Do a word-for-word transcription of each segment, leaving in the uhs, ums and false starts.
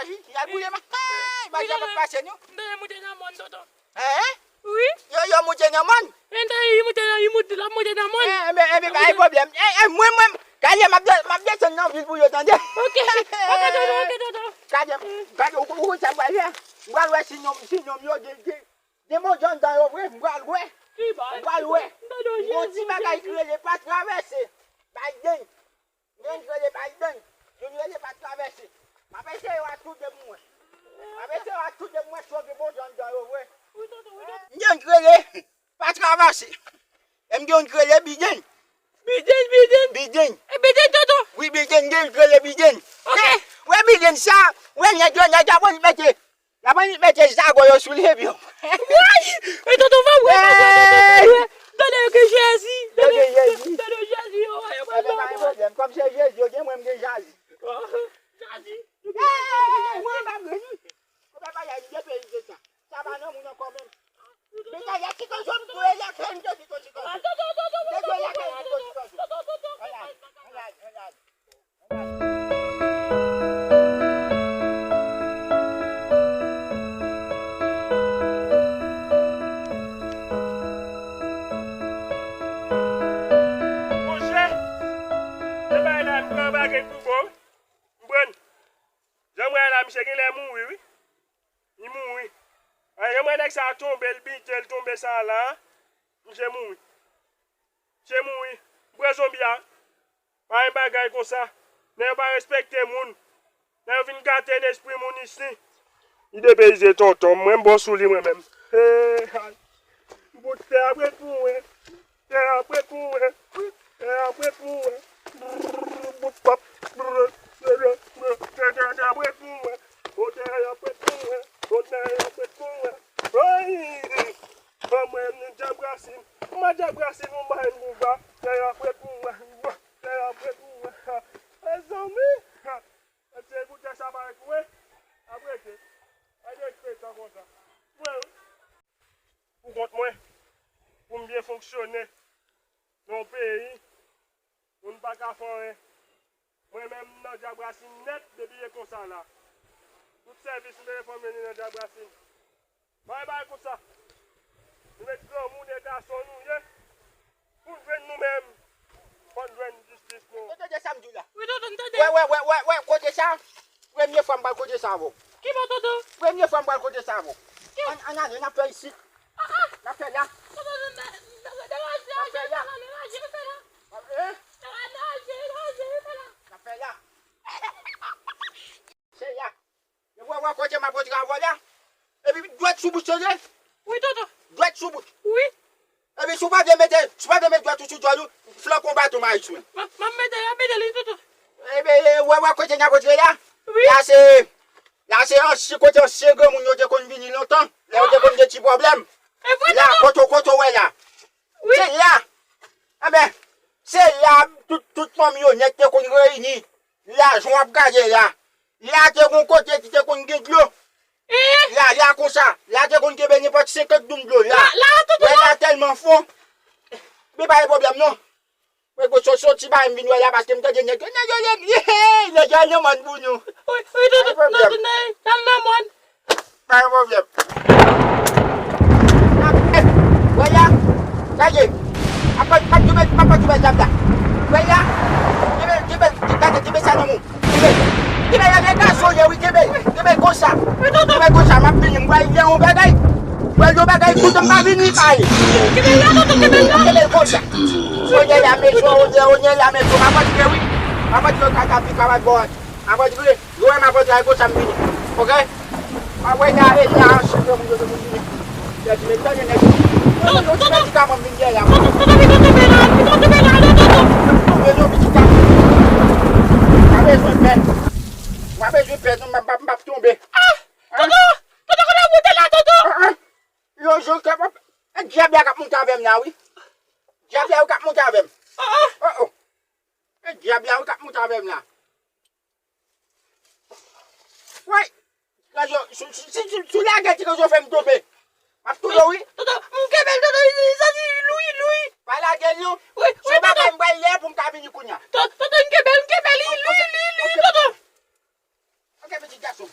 Y al boule ma. Hey, bagay ap pase nou. M tande moute nan mòn, tonton. Hein? Wi. Yo, yo moute nan mòn? Enben, li moute nan, li moute, l ap moute nan mòn. Eh, enben, enben, pa gen pwoblèm. Eh, eh, mwen, mwen, gade, m ap de-, m ap desann nan vil pou yo tande. Ok. Ok, tonton, ok, tonton. Gade, gade, ou, ou, ou, sa m pral fè? M pral wè si nonm, si nonm yo gen, gen, gen bondye anndan yo vre, m pral wè. M pral wè. Gon ti bagay ki rele pa travèse. Biden. Youn rele Biden, youn rele pa travèse. M ap eseye yo a tou de pou mwen. M ap eseye yo a tou de pou mwen si yo gen bondye anndan yo vre. M gen youn rele pa travèse. E m gen youn rele Biden. Biden, Biden. Biden. E Biden, tonton? Wi, Biden, gen youn rele Biden. Ok. Wè Biden sa, wè nèg yo, nèg yo ap mete L ap annik mete zago yo sou li epi yo. Woy! E tonton, fè m wè, fè m wè, fè m wè. Tande yo gen Jezi. Yo gen Jezi. Tande Jezi, yo, yo pral. Enben, pa gen pwoblèm. Kòm se Jezi, yo gen mwen, m gen Jazi. Jazi. Hey, mwen, m ap ri. Ou pa pale a de peyi de sa. Sa pa nan moun ankò menm. Men sa, y a ti kanson, m tou e lakay, m te di to ti kanson. M te di lakay, m te di to ti kanson. Ann al, ann al, ann al. Monchè, se bagay la, m pran bagay pou bon. Konprann? Jan m wè la, misye genlè mouri, wi. Li mouri. An, jan m wè nèg sa a tonbe, l bite, l tonbe sa a la. Misye mouri. Misye mouri. M pran zonbi a. Pa gen bagay konsa. Nèg yo pa respekte moun. Nèg yo vin gate lespri moun isi. Li depeyize tonton. Mwen, m bon sou li, mwen menm. Hey, ay. Bout tè a prèt pou mwen. Tè a prèt pou mwen. Tè a prèt pou mwen. Bout pap. Tè a prèt pou mwen. O, tè a prèt pou mwen. O, tè a prèt pou mwen. Ay! Ban mwen djab rasin. Mwen djab rasin, mwen bay m bouba. Tè a prèt pou mwen. Tè a prèt pou mwen. Mezanmi! Èske pou tè sa parèt pou mwen? Ap rete. Ay, respè sa konsa. Mwen, wi. Pou kont mwen, pou m byen fonksyone nan yon peyi, moun pa ka fè anyen. Mwen menm, m nan djab rasin nèt depi e konsa la. Tout sèvis m te fè m, li nan djab rasin. Bay bay konsa. Nou met granmoun e gason nou ye. Pou n jwenn nou menm, fò n jwenn jistis nou. Ou tande sa m di w la? Wi, tonton, m tande. Wè, wè, wè, wè, wè, kote sa? Premye fwa m pral kote sa avè w. Ki bò, tonton? Premye fwa m pral kote sa avè w. Ki? Ann, ann ale, n ap fè isit. Ah, ah. N ap fè la. Tonton, tonton, tonton, degaje, degaje, degaje, degaje, degaje. Hein? Degaje, degaje, degaje. N ap fè la. Se la. Wè, wè, kote m ap rantre avè w la. Epi dwèt sou bouch ou ye. Wi, tonton. Dwèt sou bouch. Wi. Epi si w pa vle mete, si w pa vle mete dwèt ou sou djòl ou, flanke yon baton m a sou l. M, m ap mete, m ap mete li, tonton. Epi, wè, wè, kote n ap rantre la. Wi. La se, la se ansyen, kote ansyen granmoun yo te konn vini lontan. Lè yo te konn gen ti pwoblèm. E vre, la, tonton. Kote, kote w wè la. Wi. Se la. Enben, se la tout, tout fanmi yo nèt te konn reyini. La, jan w ap gade la. La te gon kote ki te konn gen dlo. Eh? La, la konsa. La te konn kenbe nenpòt senkant doum dlo. La. La, la, tonton. Wè, la tèlman fon. Men pa gen pwoblèm, non. Mwen go soti ba m vin wè la paske m tande nèg yo, nèg yo, nèg yo, hey, nèg yo al nan mòn pou nou. Wi, wi, tonton, tonton, n al nan mòn. Pa gen pwoblèm. Wè la, gade, apa, pa kenbe, pa, pa kenbe zam la. Wè la, kenbe, kenbe, gade, kenbe sa nan men w. Kenbe, kenbe, lè gason ye, wi, kenbe, kenbe konsa. Kenbe konsa, m ap vini, m pral gen yon bagay. M pral gen yon bagay, kote m pa vini, pa ye. Kenbe la, tonton, kenbe la. Kenbe konsa. Onye la, mesye, onye, onye la, mesye, m ap antre, wi. M ap antre, kaka, pi, kabat, bò. M ap antre. Yo wè m ap antre a goch a m vini. Oke? M ap wè nèg la, e nèg la, chèf moun yo te konn vini. Nèg yo, nèg yo, nèg yo. Non, non, non, ti medikaman m vin dèyè la. Tonton, tonton, tonton, tonbe la, tonton, tonbe la, tonton, tonton. Tonbe, non, pitit la. Pa bezwen pè. Pa bezwen pè, non, m ap, m ap tonbe. Ah! Tonton, tonton, kote w moute la, tonton? Ah, ah. Yo, yo, k ap, e dyab la k ap monte avè m la, wi. Dyab la, yo, k ap monte avè m. Ah, ah. Oh, oh. E dyab la, yo, k ap monte avè m la. Woy! Ti kanzo, si, si, si, si, si w lage ti kanzo fè m tonbe. M ap touye w, wi. Tonton, m kenbe l, tonton, li, li santi loui, loui. Pa lage l, non. Wi, wi, tonton. Se yon bagay m pral lè pou m ka vini kounye a. Ton-, tonton, m kenbe l, m kenbe l, li loui, li loui, tonton. Ok, pitit gason.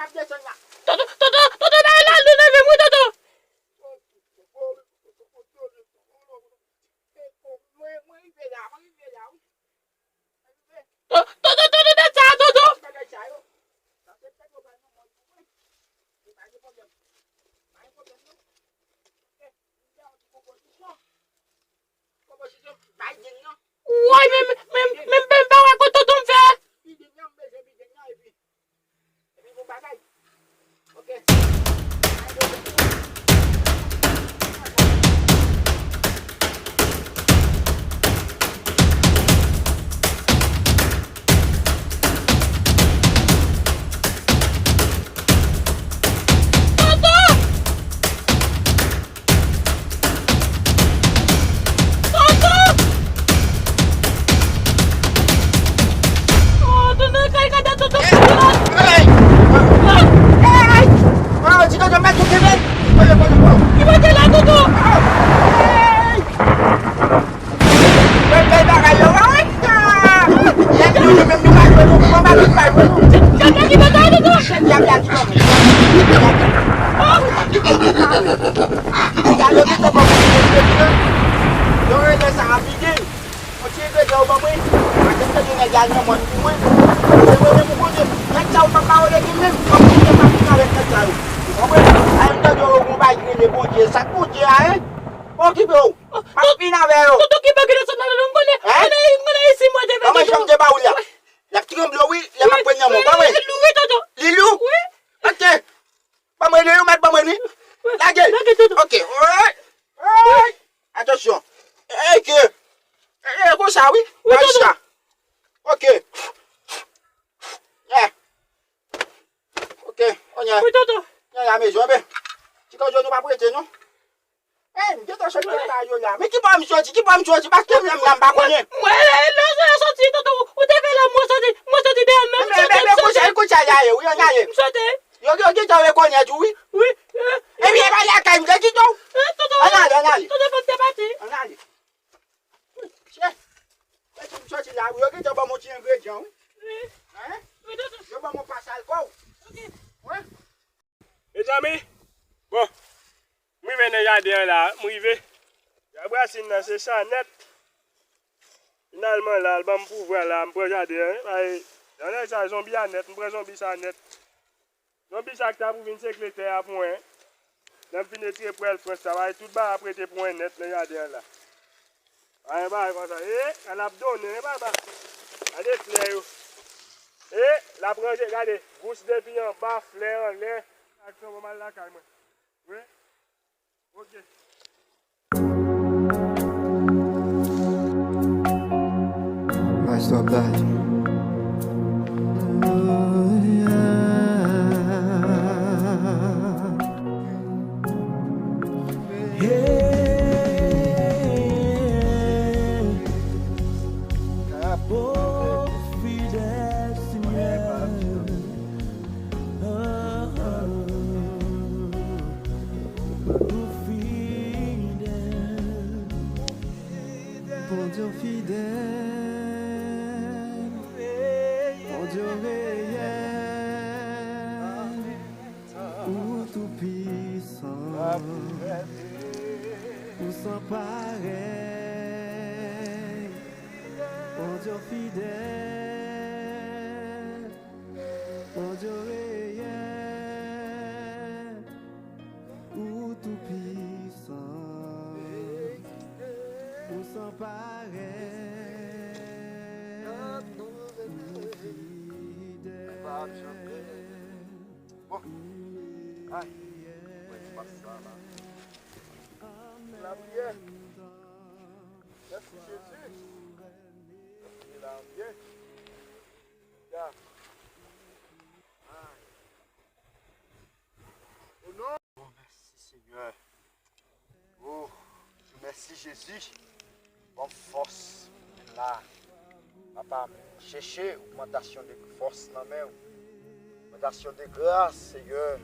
Toto, toto, toto, la, la, nou leve, mwen, toto. Toto, toto, toto, sa, toto. Woy, men, men, men, men, men, pa wè kote tonton m fè. Toto! Oh, tonton kay gade toto. Hey! Hey! Oh, ti toto mèt ou kenbe. Kote, kote, kote. Ki kote la, toto? Hey! Bèl, bèl bagay yo, wè, wè. Ah! Yè, nou, nou menm, nou pa jwe, nou, nou pa jwe, nou pa jwe, nou. Chèf la ki bata, toto. Chèf la ki bata. Oh! Yo rele sa a bigin. Yon ti egredyan ou ban mwen. Mwen te tande nèg la nan mòn pou mwen. Se mwen menm ou konnen. Nèg sa ou pa pawole li menm. Fòk ou te pa fin avèk nèg sa yo. Ou konprann? A yon tande yo gon bagay ki rele Bondye. Sa k Bondye a, en? Okipe w. M ap fin avè yo. Tonton ki bagay de sot la, m konnen. Hein? M konnen, m konnen isi mwen te fè. Kòman janm te ba ou la? L ap tranble, wi. L ap pran nan men w. Ba mwen. Li lou, wi, tonton. Li lou? Wi. Ok. Ban mwen li, ou mèt ban mwen li. Lage. Lage, tonton. Ok. Oy. Oy. Atansyon. E ke. E, e, konsa, wi. Wi, tonton. Konsa. Ok. Eh. Ok. Kounye a. Wi, tonton. Kounye a, mezon, ben. Ti kozo nou pa prete, non? Eh, m gentan soti nan kay yo la. Men ki bò m soti, ki bò m soti, paske m la, m la, m pa konnen. Mwen, mwen, lè w soti, tonton, ou te fè la, mwen soti, mwen soti dèyè, men m sote, m sote. Kounye a, kounye a, y ale, wi, y ale. M sote. Yo, yo gentan rekonèt ou, wi. Wi. Ebyen, e pa lakay m te kite w. Eh, tonton, ann ale, ann ale, tonton, fò m te pati. Ann ale. Chè. Mwen di m soti la, wi. Yo gentan ban m yon ti engredyan, wi. Wi. Hein? Wi, tonton. Yo ban m yon pas alkòl. Ok. Wi. Mezanmi, bon, m rive nan jaden an la, m rive. Rasin nan se sa nèt. Finalman la, l ban m pouvwa la, m pran jaden an, wi. Bagay, nan nèg sa zonbi a nèt, m pran zonbi sa nèt. Zonbi sa ki ta pou vin sekle tè a pou mwen. Lè m fin retire pwèl frans la, bay tout bagay ap rete pou mwen nèt nan jaden an la. Ay, bay konsa. E, l ap donnen, e, papa. Gade flè yo. E, l ap ranje, gade. Gous depi anba, flè anlè. Aksyon, bon, m al lakay mwen. Wi. Ok. Maestro Abdal. Hey, oh, fidèl Senyè. Ou fidèl, Bondye w fidèl, Bondye w reyèl, ou toupisan, ou san parèy, Bondye w fidèl. Bondye w reyèl, ou toupisan, ou san parèy, ou fidèl. Bon. Ay, mwen di pa sa la. Lapriyè. Mèsi Jezi. Mèsi la byen. Ya. Ay. O non. Oh, mèsi, Senyè. Oh, mèsi, Jezi. Ban m fòs. Mwen la. Papa, m chèche ogmantasyon de fòs nan men w. Ogmantasyon de gras, Senyè.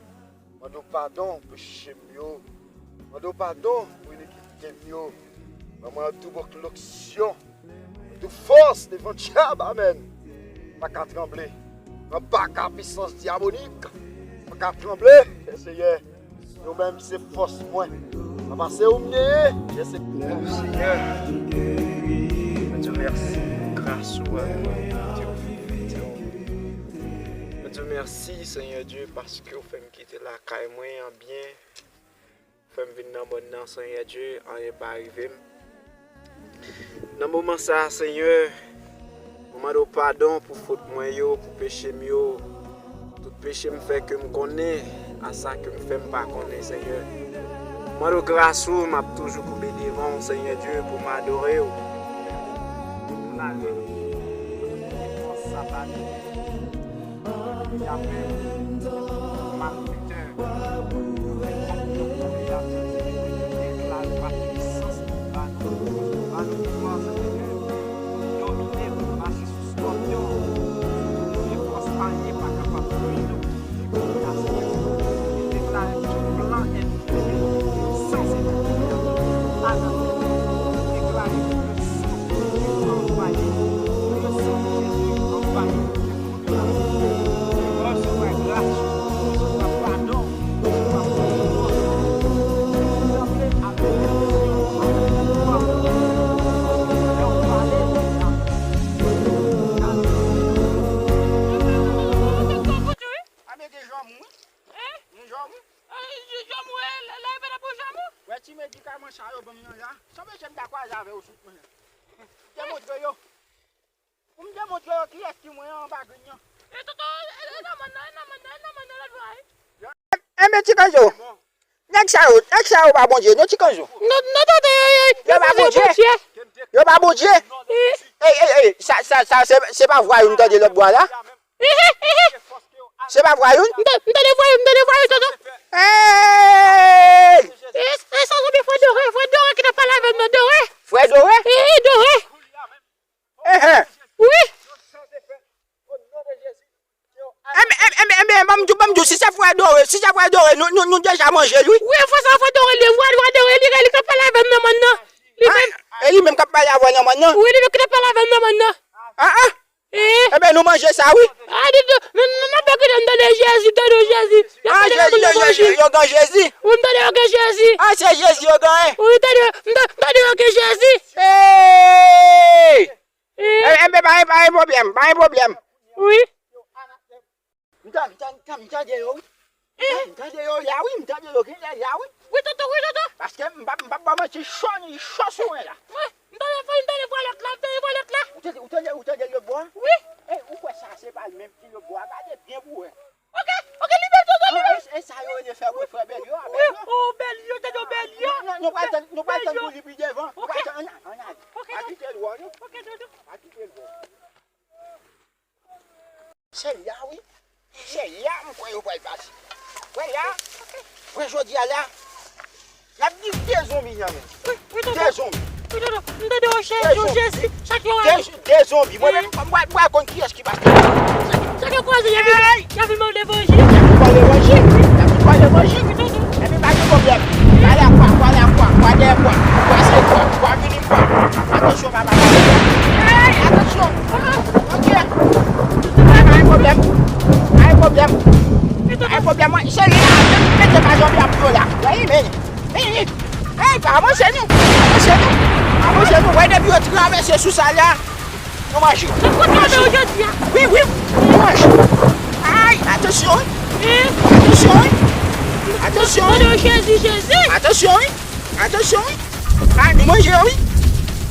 Mande w padon pou peche m yo. Mande w padon pou inikite m yo. Ban mwen yon doub onksyon. Tout fòs devan dyab, amèn. Pa ka tranble. Anba ka pisans dyabolik. Ka tranble, Senyè. Ou menm se fòs mwen. Papa, se ou m genyen. Senyè, mwen di w mèsi pou gras ou a. Mwen di w mèsi, Senyè Dye, paske w fè m kite lakay mwen an byen. Fè m vin nan mòn nan, Senyè Dye, anyen pa rive m. Nan moman sa a, Senyè, mwen mande w padon pou fot mwen yo, pou peche m yo, tout peche m fè ke m konnen, a sa ke m fè m pa konnen, Senyè. Mwen mande w gras ou, m ap toujou koube devan w, Senyè Dye, pou m adore w. Pou lave m, pou fòs Satan. Malfektè, malfektè, deklare pa pwisans li ba nou, ba nou pouvwa, Senyè, pou domine, pou mache sou skòpyon, e fòs anyen pa kapab touye nou. Deklare tout plan ènmi. Wè ti medikaman sa yo ban m nan la. Sanble se m ta kwaze avè w sou pwen an. M te montre yo. Pou m te montre yo kiyès ki mwen anba grenn nan. E tonton, e nan mòn nan, e nan mòn nan, e nan mòn nan lòt bò a wi. Enben ti kanzo. Nèg sa yo, nèg sa yo pa Bondye non ti kanzo. Non, non, tonton, yo pa Bondye. Yo pa Bondye. Ey, ey, ey, sa, sa, sa, se, se pa vwayou m tande lòt bò a la. Se pa vwayou? M ta-, m tande vwayou, m tande vwayou, tonton. Hey! E, e sa sanble frè Dore, frè Dore ki t ap pale avè m nan, Dore. Frè Dore? E, e, Dore. Enhen. Wi. Enben, enben, enben, enben, ban m di w, ban m di w, si se frè Dore, si se frè Dore, nou, nou, nou deja manje l, wi. Wi, frè sa, frè Dore, li, frè, frè Dore, li, li t ap pale avè m nan mòn nan. Li menm. E li menm k ap pale avè w nan mòn nan? Wi, li menm ki t ap pale avè m nan mòn nan. Ah, ah. Eh. Enben, nou manje sa, wi. Ah, di, di, nan, nan, nan fè gade m tande Jezi, tande Jezi. Y ap Ah, tande yo, yo, yo, yo, yo gen Jezi. Wi, m tande yo gen Jezi. Ah, se Jezi yo gen. Wi, tande, m ta-, m tande yo gen Jezi. Hey! Eh. Eh, enben, pa, pa gen pwoblèm, pa gen pwoblèm. Wi. M ta-, m ta-, m ta-, m tande yo, wi. Eh. M tande yo la, wi, m tande yo genlè la, wi. Wi, tonton, wi, tonton. Paske m p ap, m p ap ba w manti, cho, cho sou mwen la. Wi, m tande, m tande vwa lòt la, m tande vwa lòt la. Ou tande, ou tande, ou tande lòt bò a? Wi. Eh, ou kwè sa se pa l menm ki lòt bò a? Gade byen pou wè. Ok, ok, li menm, tonton, li menm. E, e sa yo rele fè wi, frè Bèlyo a, Bèlyo. Wi, o Bèlyo, tande Bèlyo. Non, nou pral tann, nou pral tann pou li pi devan. Nou pral tann, ann ale, ann ale. Ok, tonton. Pa kite l wè, non. Ok, tonton. Pa kite l wè. Se la, wi. Se la m kwè yo pral pase. Wè la. Wè jodi a la. Y ap di de zonbi nan men. Wi, wi, tonton. De zonbi. Wi, tonton. M tande yo chèche yo Jezi. Chak yo ale. De, de zonbi. Mwen menm, mwen, mwen konn kiyès ki pase. Chak yo kwaze, y ap vin, y ap vin ba w levanjil. Y ap vin ba w levanjil. Y ap vin ba w levanjil. Wi, tonton. Epi pa gen pwoblèm. Pale ak kwa, pale ak kwa, kwa dèyè kwa, kwa se kwa, kwa vini kwa. Atansyon, papa. Ey, atansyon. Ok. Pa gen pwoblèm. Pa gen pwoblèm. Pa gen pwoblèm. Mwen, se li la, mete pa janbe ap yo la. Ey, men, men, ey, pa avanse nou. Pa avanse nou. Pa avanse nou. Wè, depi yo travèse sou sa la, nou manje. Wi, wi, nou manje. Ay, atansyon. Atansyon. Atansyon. Atansyon. Atansyon, wi. Atansyon, wi. Ay, nou manje, wi.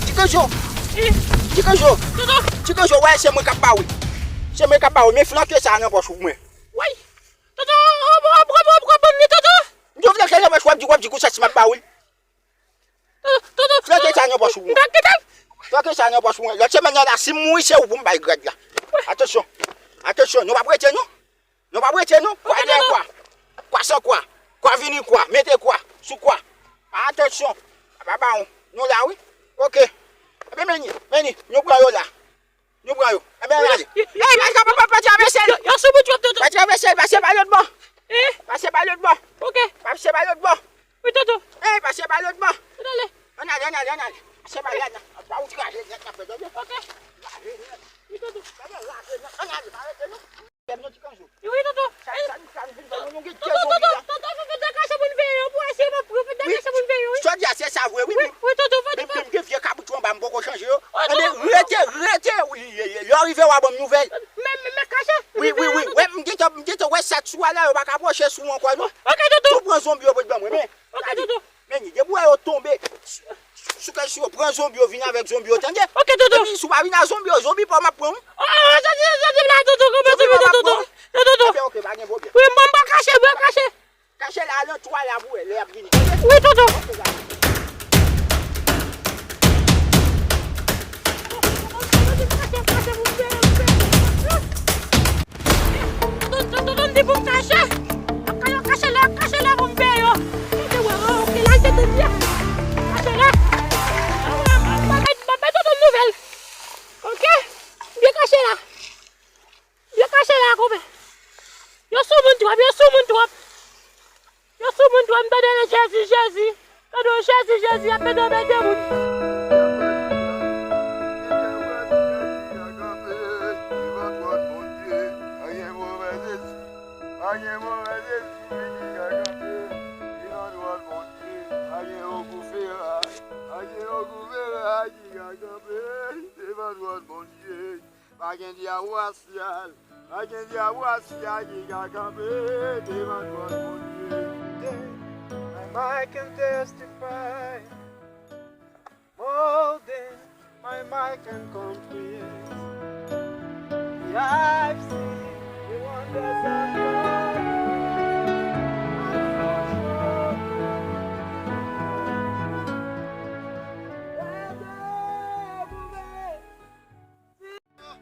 Ti Kanzo. Ti Kanzo. Ti Kanzo, wè, se mwen k ap ba ou. Se mwen k ap ba ou. Men flanke sa nan pòch ou pou mwen. Wi. Tonton, w ap, w ap, w ap, w ap, w ap ban m li, tonton. M di w flanke nan pòch, w ap di, w ap di konsa si m ap ba ou. Tonton, tonton. Flanke sa nan pòch ou pou mwen. M pa kite l. Flanke sa nan pòch ou pou mwen. Lòt semèn nan la, si m mouri, se ou pou m bay grad la. Atansyon. Atansyon, nou p ap rete, non. Nou p ap rete, non. Kwa dèyè kwa. Kwa san kwa. Kwa vini kwa. Mete kwa. Sou kwa. Atansyon. Papa ba ou. Nou la, wi. Ok. Ebyen, men li. Men li. Nou pran yo la. Nou pran yo. Ebyen, ann ale. Ey, pa, pa, pa, pa travèse l. Yo, yo sou bout yo, tonton. Pa travèse l, pase pa lòt bò. Eh? Pase pa lòt bò. Ok. Pase pa lòt bò. Wi, tonton. Ey, pase pa lòt bò. Ann ale. Ann ale, ann ale, ann ale. Pase pa la, nan. Pa ou kraze nèt, nan fè, tande? Ok. Kraze nèt. Wi, tonton. Tande, kraze nèt. Ann ale, pa rete, non. Lèm non, Ti Kanzo. Wi, tonton. Sa, sa, sa, sa, nou vin fè, nou, nou Ban m nouvèl. Men, men, men kache. Wi, wi, wi. Wè, m gentan, m gentan wè sa t sou a la, yo pa ka pwoche sou ou ankò, non. Ok, Toto. Tou pran zonbi yo pou ban mwen, men. Ok, Toto. Men, depi w wè yo tonbe, sou kay sou yo, pran zonbi yo, vin avèk zonbi yo, tande? Ok, Toto. Epi, si w pa vin ak zonbi yo, zonbi pa w m ap pran, wi. Oh, oh, jodi, jodi la, Toto, konprann, Toto, Toto. Toto. Ebyen, ok, pa gen pwoblèm. Wi, mwen, mwen kache, mwen kache. Kache la, al nan twa la pou wè lè y ap vini. Wi, Toto. Toto, Toto, m di pou m kache. Ap kache, kache la, kache la pou m peye yo. Kache, wè, wè, ok, la, l te tonbe. Kache la. Mwen bay, mwen bay Toto nouvèl. Ok? Byen kache la. Yo kache la, konpè. Yo sou moun twòp, yo sou moun twòp. Yo sou moun twòp, m tande Jezi, Jezi. Tande Jezi, Jezi, ap mete yo mete moun. Pa gen dyab rasyal, pa gen dyab rasyal ki ka kanpe devan twòn Bondye. My mind can testify more than my mind can comprehend. I've seen the wonders of God.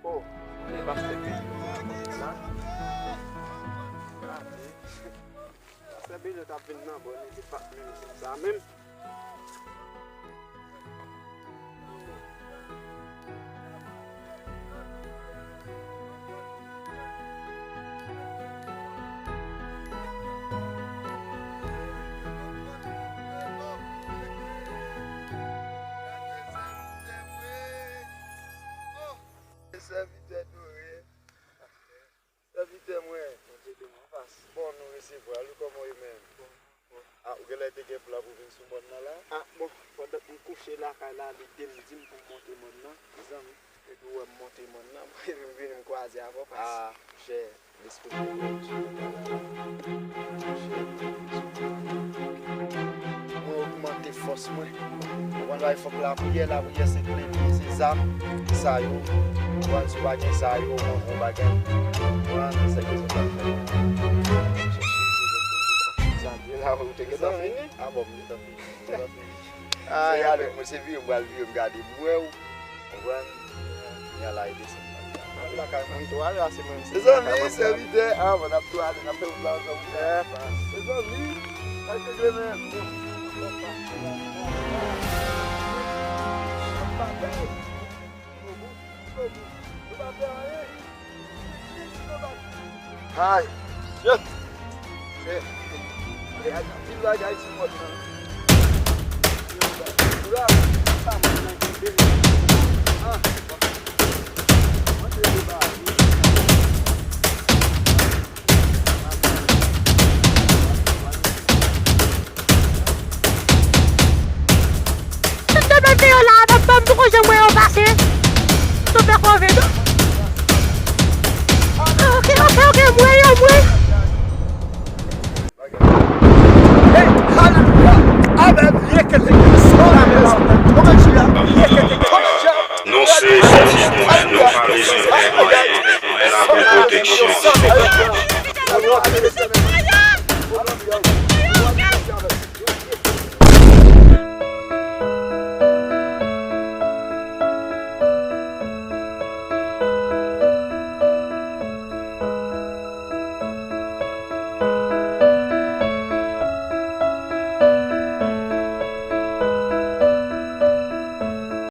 Oh, e pastè peyi yo la. Gade. Pastè Beno t ap vin nan bò, li te pa t menm sou sa menm. Sèvitè nou ye. Sèvitè mwen. Bondye beni w, pas. Bon, nou resevwa l, wi, kòman w ye menm? Bon, bon. A, ou genlè te gen plan pou vin sou mòn nan la? A, bon, pandan m kouche lakay la, lide m di m pou m monte mòn nan. Mezanmi. Epi w wè m monte mòn nan, epi m vini m kwaze avè w, pas. A, monchè. Mwen ogmante fòs mwen. Ou konn bagay fòk lapriyè, lapriyè se kle, se zam, se sa yo. Ou konn si w pa gen sa yo, ou manke yon bagay. Ou konn se rezon k ap fè. Sa byen la, ou te gentan fini? A bon, m gentan fini. M gentan fini. Se ale, mwen se vire, m pral vire, m gade, m wè w. Konprann? Nyan la e desann. Al lakay mwen. Mwen tou ale, a se mwen. Mezanmi, sèvitè, a, bon, n ap tou ale, n ap fè wout la ansanm. Mezanmi, al regle men. Ay, shit. Shit. Ay, anpil bagay sou pòt lan. Yo, la, sa mwen nan kenbe. Ah, bon. Mwen te debake. Tout de bèl te yo la, ban m, ban m poko janm wè yo pase. Tout bèl kòve, non? Ah, ok, ok, ok, m wè yo, m wè. Hey, hallelujah. Amen. Yekete. Non se sèvitè, nou pa bezwen fè anyen, men la pou pwoteksyon.